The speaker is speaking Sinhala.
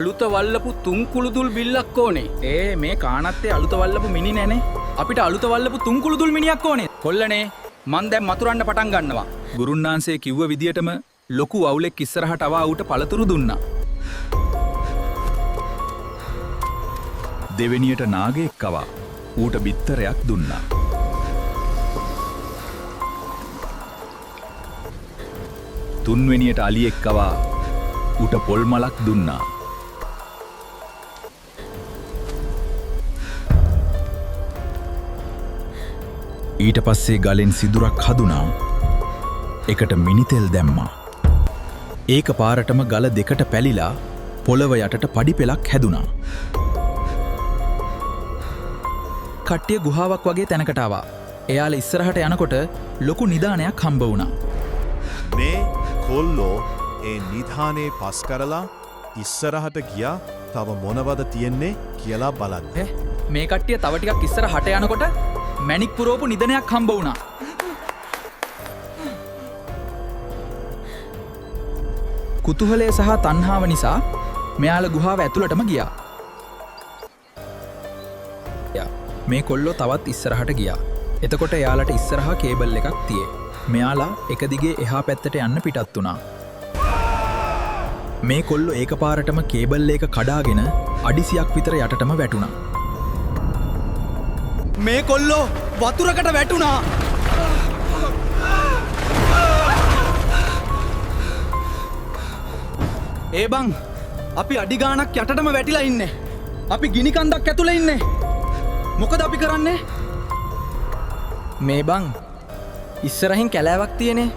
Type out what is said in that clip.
අලුත වල්ලපු තුන් කුළුදුල් බිල්ලක් ඕනේ. ඒ මේ කානත්තේ අලුත වල්ලපු මිනි නෑනේ. අපිට අලුත වල්ලපු තුන් කුළුදුල් මිනියක් ඕනේ. කොල්ලනේ, මං දැන් මතුරන්න පටන් ගන්නවා. ගුරුන්නාන්සේ කිව්ව විදියටම ලොකු වවුලෙක් ඉස්සරහට අවා ඌට පළතුරු දුන්නා. දෙවෙනියට නාගයෙක් කවා ඌට බිත්තරයක් දුන්නා. තුන්වෙනියට අලියෙක් කවා ඌට පොල් මලක් දුන්නා. ඊට පස්සේ ගලෙන් සිදුරක් හදුනා. එකට මිනිතෙල් දැම්මා. ඒක පාරටම ගල දෙකට පැලිලා පොළව යටට පඩි පෙළක් හැදුනා. කට්ටිය ගුහාවක් වගේ තැනකට ආවා. එයාලා ඉස්සරහට යනකොට ලොකු නිදානයක් හම්බ වුණා. මේ කොල්ලෝ ඒ නිධානයේ පස් කරලා ඉස්සරහට ගියා තව මොනවද තියෙන්නේ කියලා බලන්න. ඈ, මේ කට්ටිය තව ටිකක් ඉස්සරහට යනකොට මැණික් පුරවපු නිදනයක් හම්බ වුණා. කුතුහලය සහ තණ්හාව නිසා මෙයාලා ගුහාව ඇතුළටම ගියා. මේ කොල්ලෝ තවත් ඉස්සරහට ගියා. එතකොට එයාලට ඉස්සරහා කේබල් එකක් තියේ. මෙයාලා එක දිගේ එහා පැත්තට යන්න පිටත් වුණා. මේ කොල්ලෝ ඒකපාරටම කේබල් එක කඩාගෙන අඩිසියක් විතර යටටම වැටුණා. මේ කොල්ලෝ වතුරකට වැටුණා. ඒ බං, අපි අඩි ගාණක් යටටම වැටිලා ඉන්නේ. අපි ගිනි කන්දක් ඇතුලේ ඉන්නේ. මොකද අපි කරන්නේ? මේ බං, ඉස්සරහින් කැලෑවක් තියෙනේ.